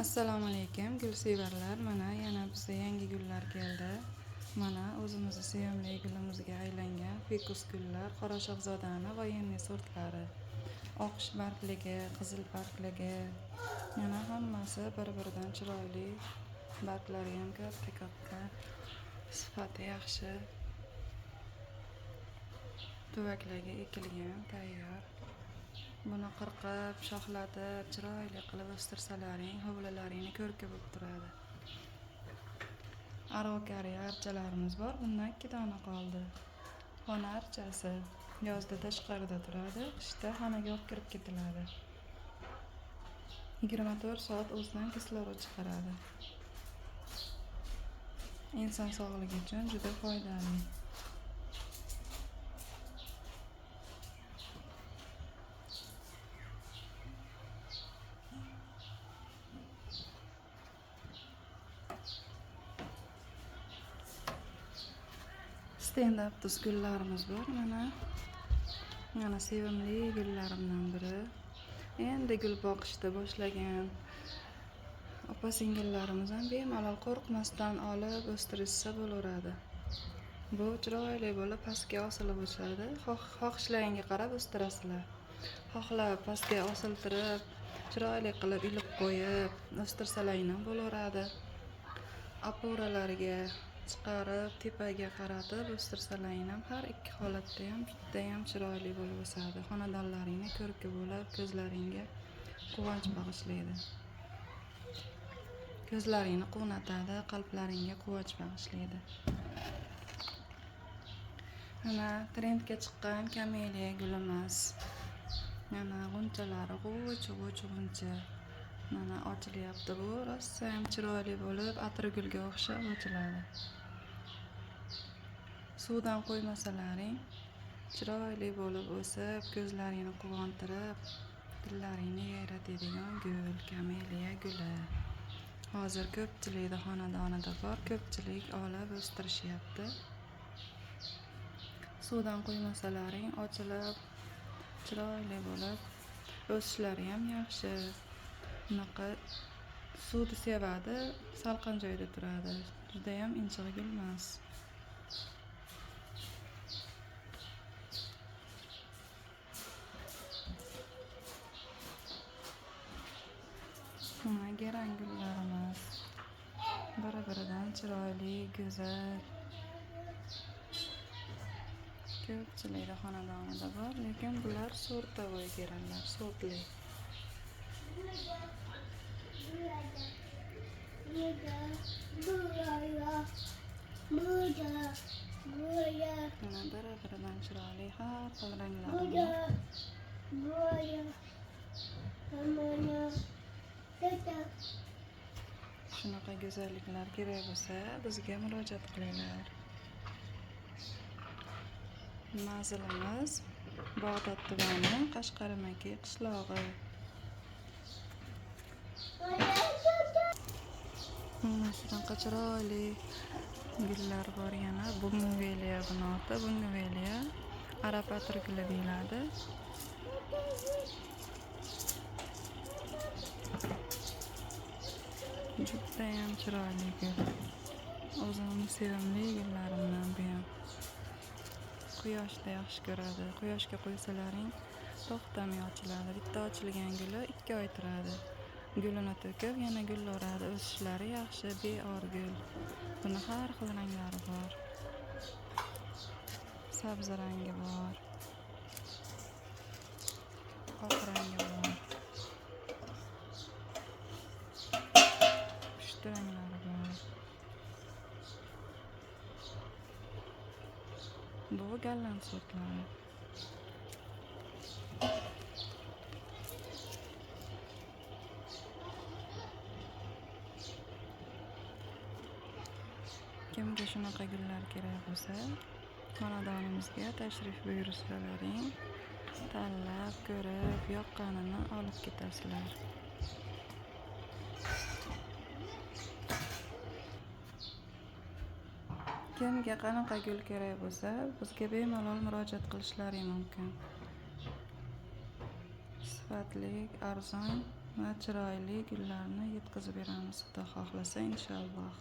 Assalomu alaykum gulsevarlar. Mana yana bizga yangi gullar keldi. Mana o'zimizni sevimli gulimizga aylangan fikus gullar, qora shahzodani военный sortlari. Oqish bargligi, qizil bargligi, yana hammasi bir-biridan chiroyli. Barglari ham katta-katta, sifati yaxshi. Tuvaklarga ekilgan, tayyor. Buni qirqib, shoxlatib, chiroyli qilib o'stirsalaring, hovlilaringni ko'rki bo'lib turadi. Arokariya archalarimiz bor, bundan 2 dona qoldi. Xona archasi yozda tashqarida turadi, qishda xonaga olib kirib ketiladi. 24 soat o'zidan kislorod chiqaradi. Inson sog'ligi uchun juda foydali. Stand-up gullarimiz bor mana. Mana sevimli gullarimdan biri. Endi gul boqishni boshlagan opa singillarimiz ham bemalol qo'rqmasdan olib o'stirishsa bo'laveradi. Bu chiroyli bo'lib pastga osilib o'sadi. Xohishlaringga qarab o'stirasizlar. Xohlab pastga osiltirib, chiroyli qilib ilib qo'yib o'stirsalaring ham bo'laveradi. Oporalarga chiqarib tepaga qaratib o'stirsalaring ham har ikki holatda ham judayam chiroyli bo'lib o'sadi. Xonadonlaringni ko'rki bo'lib, ko'zlaringga quvonch bag'ishlaydi. Ko'zlaringni quvnatadi, qalblaringga quvonch bag'ishlaydi. Mana trendga chiqqan kameliya gulimiz. Mana g'unchalari g'uch-g'uch g'uncha. Mana ochilyapti bu. Rosa ham chiroyli bo'lib, atirgulga o'xshab ochiladi. Suvdan qo'ymasalaring chiroyli bo'lib o'sib, ko'zlaringni quvontirib, dillaringni yayratadigan gul, kameliya guli. Hozir ko'pchilikda xonadonida bor, ko'pchilik olib o'stirishyapti. Suvdan qo'ymasalaring ochilib, chiroyli bo'lib o'sishlari ham yaxshi. Bunaqa suvni sevadi, salqin joyda turadi. Juda ham injiq gul emas. Mana geran gullarimiz bir-biridan chiroyli, go'zal. Ko'pchilikda xonadonida bor, lekin bular sortovoy geranlar, sortli. Mana bir-biridan chiroyli har xil ranglari bor. Shunaqa go'zalliklar kerak bo'lsa, bizga murojaat qilinglar. Manzilimiz Bag'dod tumani, Qashqarimaki qishlog'i. Mana shunaqa chiroyli gullar bor yana. Bougainvillea buni oti, bougainvillea arab atirguli deyiladi. Judayam chiroyli gul. O'zimning sevimli gullarimdan bu ham. Quyoshda yaxshi ko'radi. Quyoshga qo'ysalaring to'xtamay ochiladi. Bitta ochilgan guli 2 oy turadi. Gulini to'kib yana gullaveradi. O'sishlari yaxshi, beor gul. Buni har xil ranglari bor. Sabzi rangi bor. Oq rangi bor. Pushti ranglari bor. Bu golland sortlari. Kimga shunaqa gullar kerak bo'lsa, xonadonimizga tashrif buyursalaring, tanlab, ko'rib, yoqqanini olib ketasizlar. Kimga qanaqa gul kerak bo'lsa, bizga bemalol murojaat qilishlari mumkin. Sifatli, arzon Va chiroyli gullarni yetkazib beramiz, Xudo xohlasa, inshaalloh.